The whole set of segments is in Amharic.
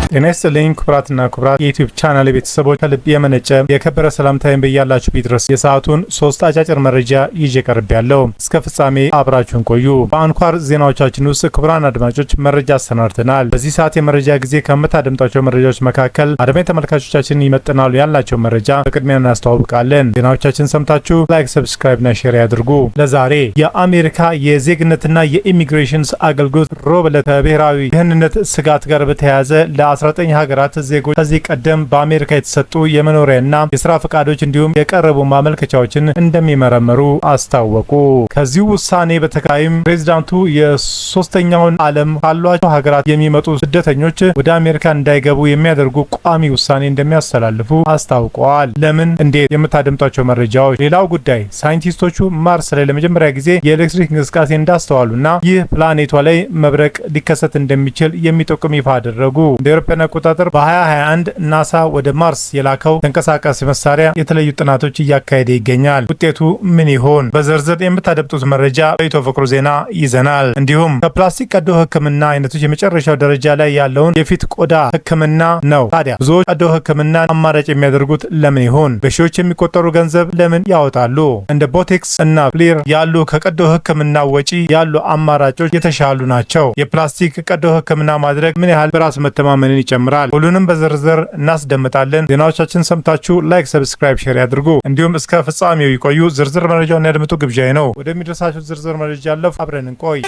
ጤና ይስጥልኝ ክቡራትና ክቡራን የዩቲዩብ ቻናል ቤተሰቦች፣ ከልብ የመነጨ የከበረ ሰላምታዬን በያላችሁ ይድረስ። የሰዓቱን ሶስት አጫጭር መረጃ ይዤ ቀርቤያለሁ። እስከ ፍጻሜ አብራችሁን ቆዩ። በአንኳር ዜናዎቻችን ውስጥ ክቡራን አድማጮች መረጃ አሰናድተናል። በዚህ ሰዓት የመረጃ ጊዜ ከምታደምጧቸው መረጃዎች መካከል አድማጭ ተመልካቾቻችንን ይመጥናሉ ያልናቸው መረጃ በቅድሚያ እናስተዋውቃለን። ዜናዎቻችን ሰምታችሁ like፣ subscribe ና share ያድርጉ። ለዛሬ የአሜሪካ የዜግነትና የኢሚግሬሽንስ አገልግሎት ሮብ ዕለት ከብሔራዊ ደህንነት ስጋት ጋር በተያያዘ ለ19 ሀገራት ዜጎች ከዚህ ቀደም በአሜሪካ የተሰጡ የመኖሪያና የስራ ፈቃዶች እንዲሁም የቀረቡ ማመልከቻዎችን እንደሚመረምሩ አስታወቁ። ከዚሁ ውሳኔ በተካይም ፕሬዚዳንቱ የሶስተኛውን ዓለም ካሏቸው ሀገራት የሚመጡ ስደተኞች ወደ አሜሪካ እንዳይገቡ የሚያደርጉ ቋሚ ውሳኔ እንደሚያስተላልፉ አስታውቀዋል። ለምን፣ እንዴት የምታደምጧቸው መረጃዎች። ሌላው ጉዳይ ሳይንቲስቶቹ ማርስ ላይ ለመጀመሪያ ጊዜ የኤሌክትሪክ እንቅስቃሴ እንዳስተዋሉና ይህ ፕላኔቷ ላይ መብረቅ ሊከሰት እንደሚችል የሚጠቁም ይፋ አደረጉ። እንደ አውሮፓውያን አቆጣጠር በ2021 ናሳ ወደ ማርስ የላከው ተንቀሳቃሽ መሳሪያ የተለያዩ ጥናቶች እያካሄደ ይገኛል። ውጤቱ ምን ይሆን? በዝርዝር የምታደምጡት መረጃ በኢትዮ ፍቅሩ ዜና ይዘናል። እንዲሁም ከፕላስቲክ ቀዶ ሕክምና አይነቶች የመጨረሻው ደረጃ ላይ ያለውን የፊት ቆዳ ሕክምና ነው። ታዲያ ብዙዎች ቀዶ ሕክምና አማራጭ የሚያደርጉት ለምን ይሆን? በሺዎች የሚቆጠሩ ገንዘብ ለምን ያወጣሉ? እንደ botox እና filler ያሉ ከቀዶ ሕክምና ወጪ ያሉ አማራጮች የተሻሉ ናቸው። የፕላስቲክ ቀዶ ሕክምና ማድረግ ምን ያህል በራስ መተማመንን ይጨምራል? ሁሉንም በዝርዝር እናስደምጣለን። ዜናዎቻችን ሰምታችሁ like፣ subscribe፣ share ያድርጉ። እንዲሁም እስከ ፍጻሜው ይቆዩ። ዝርዝር መረጃውን ያድምጡ ግብዣዬ ነው። ወደሚደርሳችሁ ዝርዝር መረጃ አለፍ፣ አብረን እንቆይ።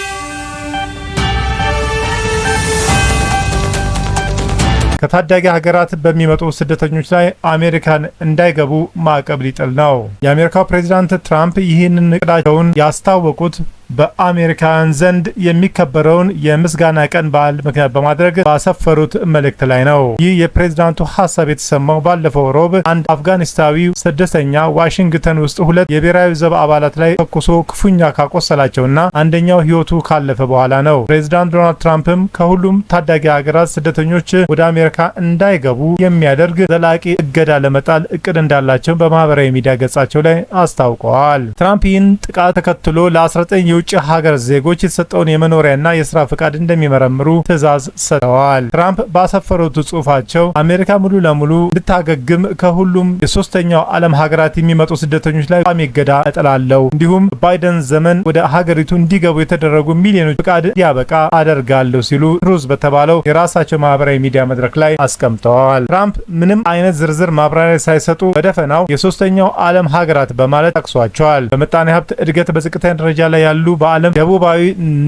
ከታዳጊ ሀገራት በሚመጡ ስደተኞች ላይ አሜሪካን እንዳይገቡ ማዕቀብ ሊጥል ነው። የአሜሪካው ፕሬዚዳንት ትራምፕ ይህንን እቅዳቸውን ያስታወቁት በአሜሪካን ዘንድ የሚከበረውን የምስጋና ቀን በዓል ምክንያት በማድረግ ባሰፈሩት መልእክት ላይ ነው። ይህ የፕሬዝዳንቱ ሀሳብ የተሰማው ባለፈው ሮብ አንድ አፍጋኒስታዊ ስደተኛ ዋሽንግተን ውስጥ ሁለት የብሔራዊ ዘብ አባላት ላይ ተኩሶ ክፉኛ ካቆሰላቸውና አንደኛው ሕይወቱ ካለፈ በኋላ ነው። ፕሬዝዳንት ዶናልድ ትራምፕም ከሁሉም ታዳጊ ሀገራት ስደተኞች ወደ አሜሪካ እንዳይገቡ የሚያደርግ ዘላቂ እገዳ ለመጣል እቅድ እንዳላቸው በማህበራዊ ሚዲያ ገጻቸው ላይ አስታውቀዋል። ትራምፕ ይህን ጥቃት ተከትሎ ለ19 የውጭ ሀገር ዜጎች የተሰጠውን የመኖሪያና የስራ ፈቃድ እንደሚመረምሩ ትዕዛዝ ሰጥተዋል። ትራምፕ ባሰፈሩት ጽሑፋቸው አሜሪካ ሙሉ ለሙሉ እንድታገግም ከሁሉም የሶስተኛው ዓለም ሀገራት የሚመጡ ስደተኞች ላይ ቋሚ እገዳ እጥላለሁ፣ እንዲሁም ባይደን ዘመን ወደ ሀገሪቱ እንዲገቡ የተደረጉ ሚሊዮኖች ፈቃድ እንዲያበቃ አደርጋለሁ ሲሉ ትሩዝ በተባለው የራሳቸው ማህበራዊ ሚዲያ መድረክ ላይ አስቀምጠዋል። ትራምፕ ምንም አይነት ዝርዝር ማብራሪያ ሳይሰጡ በደፈናው የሶስተኛው ዓለም ሀገራት በማለት ጠቅሷቸዋል። በምጣኔ ሀብት እድገት በዝቅተኛ ደረጃ ላይ ያሉ በዓለም ደቡባዊ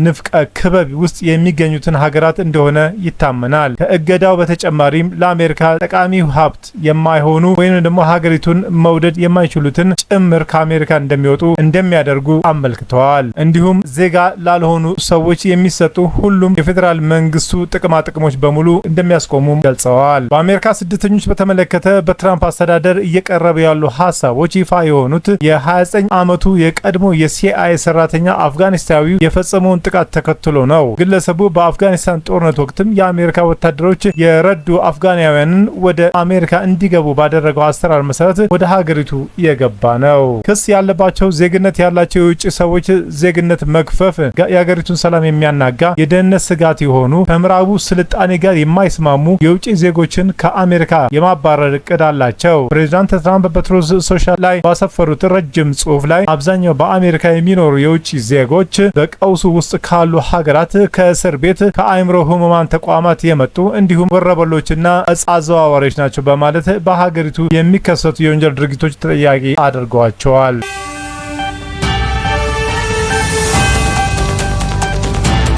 ንፍቀ ክበብ ውስጥ የሚገኙትን ሀገራት እንደሆነ ይታመናል። ከእገዳው በተጨማሪም ለአሜሪካ ጠቃሚ ሀብት የማይሆኑ ወይም ደግሞ ሀገሪቱን መውደድ የማይችሉትን ጭምር ከአሜሪካ እንደሚወጡ እንደሚያደርጉ አመልክተዋል። እንዲሁም ዜጋ ላልሆኑ ሰዎች የሚሰጡ ሁሉም የፌዴራል መንግስቱ ጥቅማ ጥቅሞች በሙሉ እንደሚያስቆሙም ገልጸዋል። በአሜሪካ ስደተኞች በተመለከተ በትራምፕ አስተዳደር እየቀረቡ ያሉ ሀሳቦች ይፋ የሆኑት የ29 ዓመቱ የቀድሞ የሲአይኤ ሰራተኛ አፍጋኒስታዊው የፈጸመውን ጥቃት ተከትሎ ነው። ግለሰቡ በአፍጋኒስታን ጦርነት ወቅትም የአሜሪካ ወታደሮች የረዱ አፍጋናውያንን ወደ አሜሪካ እንዲገቡ ባደረገው አሰራር መሰረት ወደ ሀገሪቱ የገባ ነው። ክስ ያለባቸው ዜግነት ያላቸው የውጭ ሰዎች ዜግነት መግፈፍ የሀገሪቱን ሰላም የሚያናጋ የደህንነት ስጋት የሆኑ ከምዕራቡ ስልጣኔ ጋር የማይስማሙ የውጭ ዜጎችን ከአሜሪካ የማባረር እቅድ አላቸው። ፕሬዚዳንት ትራምፕ በትሩዝ ሶሻል ላይ ባሰፈሩት ረጅም ጽሑፍ ላይ አብዛኛው በአሜሪካ የሚኖሩ የውጭ ዜጎች በቀውሱ ውስጥ ካሉ ሀገራት፣ ከእስር ቤት፣ ከአእምሮ ህሙማን ተቋማት የመጡ እንዲሁም ወረበሎችና እጽ አዘዋዋሪዎች ናቸው በማለት በሀገሪቱ የሚከሰቱ የወንጀል ድርጊቶች ተጠያቂ አድርገዋቸዋል።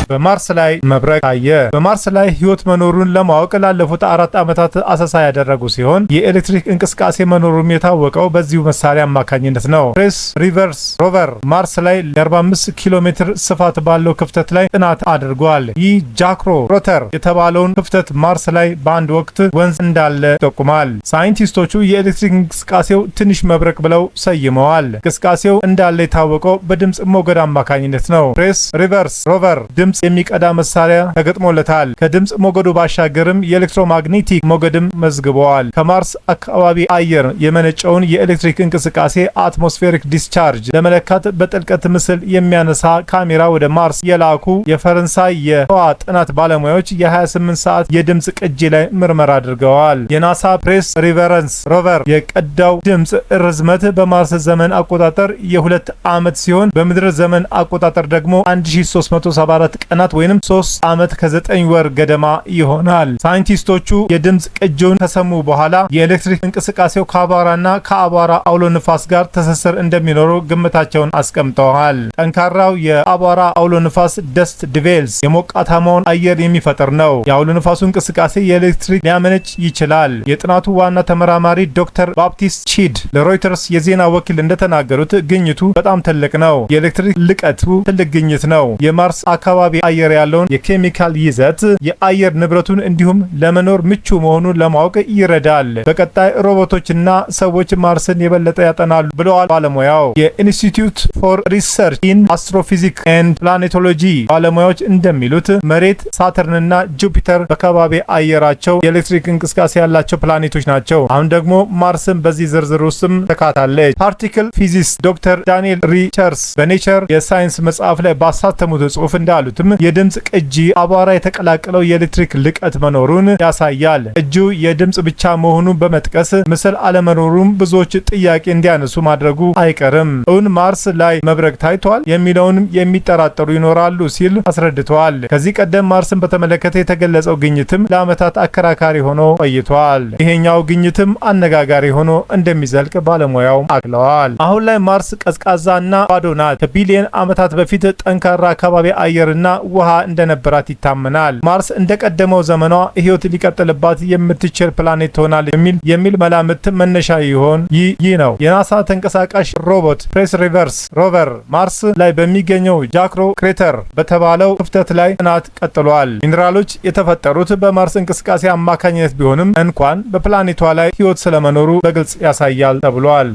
በማርስ ላይ መብረቅ ታየ። በማርስ ላይ ህይወት መኖሩን ለማወቅ ላለፉት 4 ዓመታት አሰሳ ያደረጉ ሲሆን የኤሌክትሪክ እንቅስቃሴ መኖሩም የታወቀው በዚሁ መሳሪያ አማካኝነት ነው። ፐርሲቨረንስ rover ማርስ ላይ ለ45 ኪሎ ሜትር ስፋት ባለው ክፍተት ላይ ጥናት አድርጓል። ይህ ጃክሮ ክሬተር የተባለውን ክፍተት ማርስ ላይ በአንድ ወቅት ወንዝ እንዳለ ይጠቁማል። ሳይንቲስቶቹ የኤሌክትሪክ እንቅስቃሴው ትንሽ መብረቅ ብለው ሰይመዋል። እንቅስቃሴው እንዳለ የታወቀው በድምፅ ሞገድ አማካኝነት ነው። ፐርሲቨረንስ rover ድምፅ ድምፅ የሚቀዳ መሳሪያ ተገጥሞለታል። ከድምፅ ሞገዱ ባሻገርም የ electromagnetic ሞገድም መዝግበዋል። ከማርስ አካባቢ አየር የመነጨውን የኤሌክትሪክ እንቅስቃሴ atmospheric discharge ለመለካት በጥልቀት ምስል የሚያነሳ ካሜራ ወደ ማርስ የላኩ የፈረንሳይ የህዋ ጥናት ባለሙያዎች የ28 ሰዓት የድምፅ ቅጂ ላይ ምርመራ አድርገዋል። የናሳ Perseverance rover የቀዳው ድምፅ ርዝመት በማርስ ዘመን አቆጣጠር የ2 ዓመት ሲሆን በምድር ዘመን አቆጣጠር ደግሞ 1374 ቀናት ወይም 3 ዓመት ከ9 ወር ገደማ ይሆናል። ሳይንቲስቶቹ የድምፅ ቅጂውን ከሰሙ በኋላ የኤሌክትሪክ እንቅስቃሴው ከአቧራና ከአቧራ አውሎ ንፋስ ጋር ትስስር እንደሚኖረው ግምታቸውን አስቀምጠዋል። ጠንካራው የአቧራ አውሎ ንፋስ dust devils የሞቃታማውን አየር የሚፈጥር ነው። የአውሎ ንፋሱ እንቅስቃሴ የኤሌክትሪክ ሊያመነጭ ይችላል። የጥናቱ ዋና ተመራማሪ ዶክተር ባፕቲስት ቺድ ለሮይተርስ የዜና ወኪል እንደተናገሩት ግኝቱ በጣም ትልቅ ነው። የኤሌክትሪክ ልቀቱ ትልቅ ግኝት ነው። የማርስ አካባቢ አየር ያለውን የኬሚካል ይዘት፣ የአየር ንብረቱን እንዲሁም ለመኖር ምቹ መሆኑን ለማወቅ ይረዳል። በቀጣይ ሮቦቶችና ሰዎች ማርስን የበለጠ ያጠናሉ ብለዋል ባለሙያው። የ Institute for Research in Astrophysics and Planetology ባለሙያዎች እንደሚሉት መሬት፣ ሳተርንና ጁፒተር በከባቢ አየራቸው የኤሌክትሪክ እንቅስቃሴ ያላቸው ፕላኔቶች ናቸው። አሁን ደግሞ ማርስን በዚህ ዝርዝር ውስጥም ተካታለች። Particle physicist ዶክተር ዳንኤል ሪቸርስ በ Nature የሳይንስ መጽሐፍ ላይ ባሳተሙት ጽሑፍ እንዳሉትም የድምፅ ቅጂ አቧራ የተቀላቀለው የኤሌክትሪክ ልቀት መኖሩን ያሳያል። ቅጂው የድምፅ ብቻ መሆኑን በመጥቀስ ምስል አለመኖሩም ብዙዎች ጥያቄ እንዲያነሱ ማድረጉ አይቀርም። እውን ማርስ ላይ መብረቅ ታይቷል የሚለውንም የሚጠራጠሩ ይኖራሉ ሲል አስረድተዋል። ከዚህ ቀደም ማርስን በተመለከተ የተገለጸው ግኝትም ለዓመታት አከራካሪ ሆኖ ቆይቷል። ይሄኛው ግኝትም አነጋጋሪ ሆኖ እንደሚዘልቅ ባለሙያው አክለዋል። አሁን ላይ ማርስ ቀዝቃዛና ባዶ ናት። ከቢሊዮን ዓመታት በፊት ጠንካራ አካባቢ አየርና ውሃ እንደነበራት ይታመናል። ማርስ እንደቀደመው ዘመኗ ሕይወት ሊቀጥልባት የምትችል ፕላኔት ትሆናለች የሚል መላምት መነሻ ይሆን ይህ ነው። የናሳ ተንቀሳቃሽ ሮቦት Perseverance rover ማርስ ላይ በሚገኘው ጃክሮ crater በተባለው ክፍተት ላይ ጥናት ቀጥሏል። ሚኔራሎች የተፈጠሩት በማርስ እንቅስቃሴ አማካኝነት ቢሆንም እንኳን በፕላኔቷ ላይ ሕይወት ስለመኖሩ በግልጽ ያሳያል ተብሏል።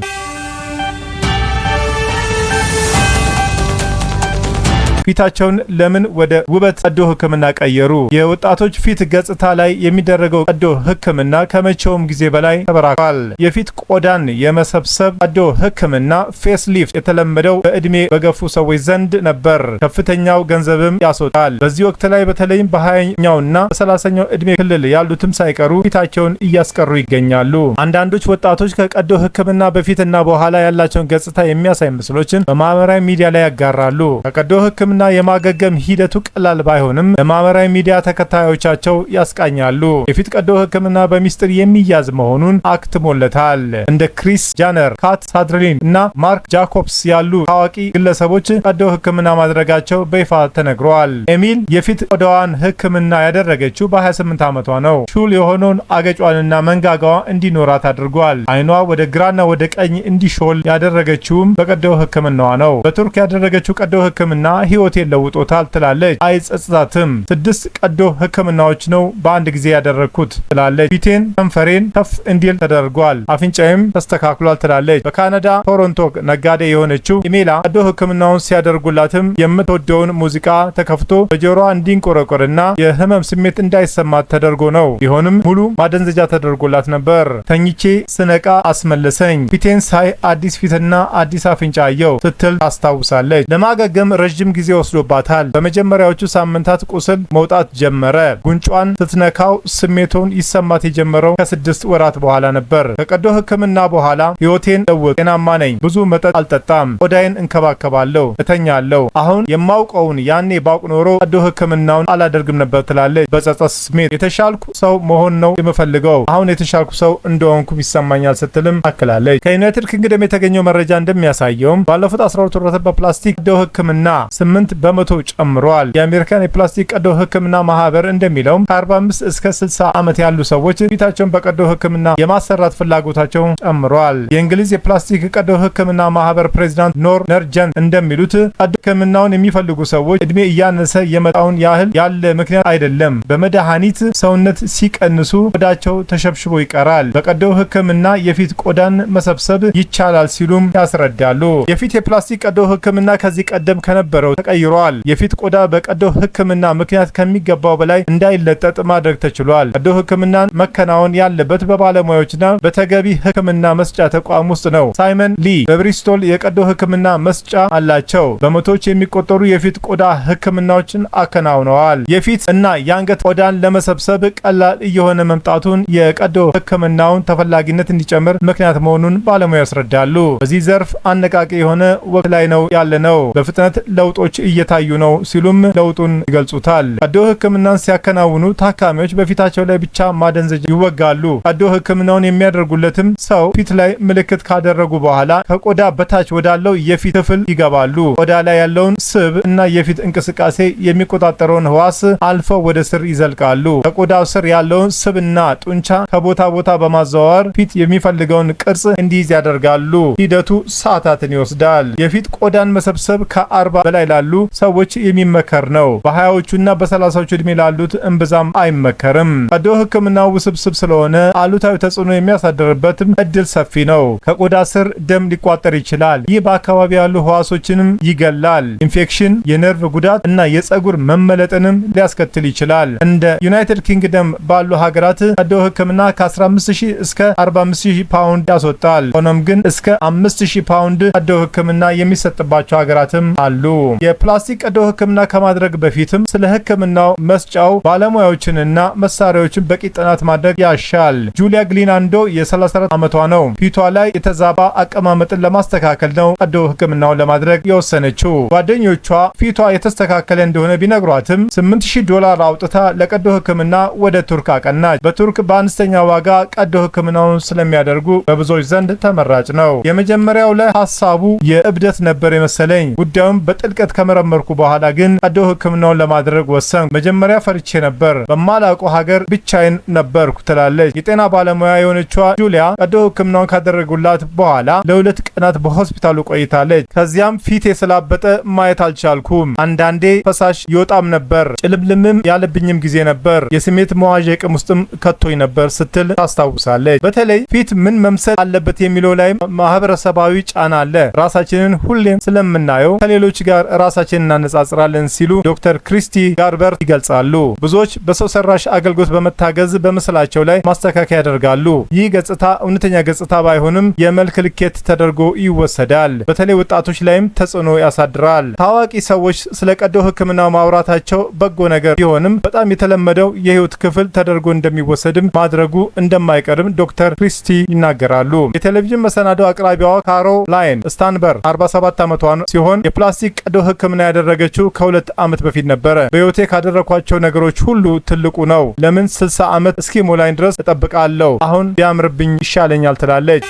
ፊታቸውን ለምን ወደ ውበት ቀዶ ሕክምና ቀየሩ? የወጣቶች ፊት ገጽታ ላይ የሚደረገው ቀዶ ሕክምና ከመቼውም ጊዜ በላይ ተበራክቷል። የፊት ቆዳን የመሰብሰብ ቀዶ ሕክምና face lift የተለመደው በእድሜ በገፉ ሰዎች ዘንድ ነበር። ከፍተኛው ገንዘብም ያስወጣል። በዚህ ወቅት ላይ በተለይም በ20ኛውና በ30ኛው እድሜ ክልል ያሉትም ሳይቀሩ ፊታቸውን እያስቀሩ ይገኛሉ። አንዳንዶች ወጣቶች ከቀዶ ሕክምና በፊትና በኋላ ያላቸውን ገጽታ የሚያሳይ ምስሎችን በማህበራዊ ሚዲያ ላይ ያጋራሉ። ከቀዶ ሕክምና የማገገም ሂደቱ ቀላል ባይሆንም ለማህበራዊ ሚዲያ ተከታዮቻቸው ያስቃኛሉ። የፊት ቀዶ ሕክምና በሚስጥር የሚያዝ መሆኑን አክትሞለታል። እንደ ክሪስ ጃነር፣ ካት ሳድሪን እና ማርክ ጃኮብስ ያሉ ታዋቂ ግለሰቦች ቀዶ ሕክምና ማድረጋቸው በይፋ ተነግሯል። ኤሚል የፊት ቆዳዋን ሕክምና ያደረገችው በ28 ዓመቷ ነው። ሹል የሆነውን አገጯንና መንጋጋዋ እንዲኖራት አድርጓል። አይኗ ወደ ግራና ወደ ቀኝ እንዲሾል ያደረገችውም በቀዶ ሕክምናዋ ነው። በቱርክ ያደረገችው ቀዶ ሕክምና ህይወቴን ለውጦታል ትላለች። አይጸጽታትም። ስድስት ቀዶ ሕክምናዎች ነው በአንድ ጊዜ ያደረግኩት ትላለች። ፊቴን፣ ከንፈሬን ከፍ እንዲል ተደርጓል፣ አፍንጫዬም ተስተካክሏል ትላለች። በካናዳ ቶሮንቶ ነጋዴ የሆነችው ኢሜላ ቀዶ ሕክምናውን ሲያደርጉላትም የምትወደውን ሙዚቃ ተከፍቶ በጆሮዋ እንዲንቆረቆርና የህመም ስሜት እንዳይሰማት ተደርጎ ነው። ቢሆንም ሙሉ ማደንዘጃ ተደርጎላት ነበር። ተኝቼ ስነቃ አስመለሰኝ። ፊቴን ሳይ አዲስ ፊትና አዲስ አፍንጫ አየው ስትል ታስታውሳለች። ለማገገም ረዥም ጊዜ ወስዶባታል። በመጀመሪያዎቹ ሳምንታት ቁስል መውጣት ጀመረ። ጉንጯን ስትነካው ስሜቱን ይሰማት የጀመረው ከ6 ወራት በኋላ ነበር። ከቀዶ ሕክምና በኋላ ህይወቴን ለውጥ ጤናማ ነኝ። ብዙ መጠጥ አልጠጣም። ቆዳዬን እንከባከባለሁ፣ እተኛለሁ። አሁን የማውቀውን ያኔ ባውቅ ኖሮ ቀዶ ሕክምናውን አላደርግም ነበር ትላለች በጸጸት ስሜት። የተሻልኩ ሰው መሆን ነው የምፈልገው። አሁን የተሻልኩ ሰው እንደሆንኩም ይሰማኛል ስትልም አክላለች። ከዩናይትድ ኪንግደም የተገኘው መረጃ እንደሚያሳየውም ባለፉት 12 ወራት በፕላስቲክ ቀዶ ሕክምና 8% ጨምሯል። የአሜሪካን የፕላስቲክ ቀዶ ሕክምና ማህበር እንደሚለውም ከ45 እስከ 60 ዓመት ያሉ ሰዎች ፊታቸውን በቀዶ ሕክምና የማሰራት ፍላጎታቸው ጨምሯል። የእንግሊዝ የፕላስቲክ ቀዶ ሕክምና ማህበር ፕሬዚዳንት ኖር ነርጀንት እንደሚሉት ቀዶ ሕክምናውን የሚፈልጉ ሰዎች እድሜ እያነሰ የመጣውን ያህል ያለ ምክንያት አይደለም። በመድኃኒት ሰውነት ሲቀንሱ ቆዳቸው ተሸብሽቦ ይቀራል። በቀዶ ሕክምና የፊት ቆዳን መሰብሰብ ይቻላል ሲሉም ያስረዳሉ። የፊት የፕላስቲክ ቀዶ ሕክምና ከዚህ ቀደም ከነበረው ተቀዳሚ ተቀይሯል። የፊት ቆዳ በቀዶ ሕክምና ምክንያት ከሚገባው በላይ እንዳይለጠጥ ማድረግ ተችሏል። ቀዶ ሕክምናን መከናወን ያለበት በባለሙያዎችና በተገቢ ሕክምና መስጫ ተቋም ውስጥ ነው። ሳይመን ሊ በብሪስቶል የቀዶ ሕክምና መስጫ አላቸው። በመቶዎች የሚቆጠሩ የፊት ቆዳ ሕክምናዎችን አከናውነዋል። የፊት እና የአንገት ቆዳን ለመሰብሰብ ቀላል እየሆነ መምጣቱን የቀዶ ሕክምናውን ተፈላጊነት እንዲጨምር ምክንያት መሆኑን ባለሙያ ያስረዳሉ። በዚህ ዘርፍ አነቃቂ የሆነ ወቅት ላይ ነው ያለነው፣ በፍጥነት ለውጦች እየታዩ ነው ሲሉም ለውጡን ይገልጹታል። ቀዶ ሕክምናን ሲያከናውኑ ታካሚዎች በፊታቸው ላይ ብቻ ማደንዘዣ ይወጋሉ። ቀዶ ሕክምናውን የሚያደርጉለትም ሰው ፊት ላይ ምልክት ካደረጉ በኋላ ከቆዳ በታች ወዳለው የፊት ክፍል ይገባሉ። ቆዳ ላይ ያለውን ስብ እና የፊት እንቅስቃሴ የሚቆጣጠረውን ህዋስ አልፈው ወደ ስር ይዘልቃሉ። ከቆዳው ስር ያለውን ስብና ጡንቻ ከቦታ ቦታ በማዘዋወር ፊት የሚፈልገውን ቅርጽ እንዲይዝ ያደርጋሉ። ሂደቱ ሰዓታትን ይወስዳል። የፊት ቆዳን መሰብሰብ ከ40 በላይ ላሉ ሰዎች የሚመከር ነው። በ20ዎቹና በ30ዎቹ ዕድሜ ላሉት እምብዛም አይመከርም። ቀዶ ሕክምናው ውስብስብ ስለሆነ አሉታዊ ተጽዕኖ የሚያሳድርበትም እድል ሰፊ ነው። ከቆዳ ስር ደም ሊቋጠር ይችላል። ይህ በአካባቢ ያሉ ህዋሶችንም ይገላል። ኢንፌክሽን፣ የነርቭ ጉዳት እና የጸጉር መመለጥንም ሊያስከትል ይችላል። እንደ ዩናይትድ ኪንግደም ባሉ ሀገራት ቀዶ ሕክምና ከ15,000 እስከ 45,000 ፓውንድ ያስወጣል። ሆኖም ግን እስከ 5,000 ፓውንድ ቀዶ ሕክምና የሚሰጥባቸው ሀገራትም አሉ። የፕላስቲክ ቀዶ ሕክምና ከማድረግ በፊትም ስለ ሕክምናው መስጫው ባለሙያዎችንና መሳሪያዎችን በቂ ጥናት ማድረግ ያሻል። ጁሊያ ግሊናንዶ የ34 ዓመቷ ነው። ፊቷ ላይ የተዛባ አቀማመጥን ለማስተካከል ነው ቀዶ ሕክምናውን ለማድረግ የወሰነችው። ጓደኞቿ ፊቷ የተስተካከለ እንደሆነ ቢነግሯትም $8,000 አውጥታ ለቀዶ ሕክምና ወደ ቱርክ አቀናች። በቱርክ በአነስተኛ ዋጋ ቀዶ ሕክምናውን ስለሚያደርጉ በብዙዎች ዘንድ ተመራጭ ነው። የመጀመሪያው ላይ ሀሳቡ የእብደት ነበር የመሰለኝ። ጉዳዩን በጥልቀት ከመረመርኩ በኋላ ግን ቀዶ ሕክምናውን ለማድረግ ወሰንኩ። መጀመሪያ ፈርቼ ነበር። በማላውቀው ሀገር ብቻዬን ነበርኩ ትላለች። የጤና ባለሙያ የሆነችዋ ጁሊያ ቀዶ ሕክምናውን ካደረጉላት በኋላ ለ2 ቀናት በሆስፒታሉ ቆይታለች። ከዚያም ፊቴ ስላበጠ ማየት አልቻልኩም። አንዳንዴ ፈሳሽ ይወጣም ነበር፣ ጭልምልምም ያለብኝም ጊዜ ነበር። የስሜት መዋዠቅም ውስጥም ከቶኝ ነበር ስትል ታስታውሳለች። በተለይ ፊት ምን መምሰል አለበት የሚለው ላይ ማህበረሰባዊ ጫና አለ። ራሳችንን ሁሌም ስለምናየው ከሌሎች ጋር ራሳችንን እናነጻጽራለን ሲሉ ዶክተር ክሪስቲ ጋርበር ይገልጻሉ። ብዙዎች በሰው ሰራሽ አገልግሎት በመታገዝ በምስላቸው ላይ ማስተካከያ ያደርጋሉ። ይህ ገጽታ እውነተኛ ገጽታ ባይሆንም የመልክ ልኬት ተደርጎ ይወሰዳል። በተለይ ወጣቶች ላይም ተጽዕኖ ያሳድራል። ታዋቂ ሰዎች ስለ ቀዶ ሕክምና ማውራታቸው በጎ ነገር ቢሆንም በጣም የተለመደው የህይወት ክፍል ተደርጎ እንደሚወሰድም ማድረጉ እንደማይቀርም ዶክተር ክሪስቲ ይናገራሉ። የቴሌቪዥን መሰናዶ አቅራቢዋ ካሮላይን ስታንበር 47 ዓመቷ ሲሆን የፕላስቲክ ቀዶ ሕክምና ያደረገችው ከ2 ዓመት በፊት ነበረ። በህይወቴ ካደረኳቸው ነገሮች ሁሉ ትልቁ ነው። ለምን 60 ዓመት እስኪሞላኝ ድረስ እጠብቃለሁ? አሁን ቢያምርብኝ ይሻለኛል ትላለች።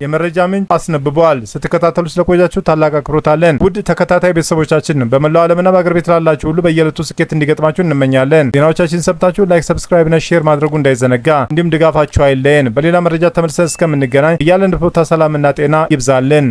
የመረጃ ምንጭ አስነብቧል። ስትከታተሉ ስለቆያችሁ ታላቅ አክብሮት አለን። ውድ ተከታታይ ቤተሰቦቻችን፣ በመላው ዓለምና በአገር ቤት ላላችሁ ሁሉ በየዕለቱ ስኬት እንዲገጥማችሁ እንመኛለን። ዜናዎቻችን ሰምታችሁ like፣ subscribe ና share ማድረጉ እንዳይዘነጋ፣ እንዲሁም ድጋፋችሁ አይለየን። በሌላ መረጃ ተመልሰን እስከምንገናኝ እያለንበት ቦታ ሰላምና ጤና ይብዛልን።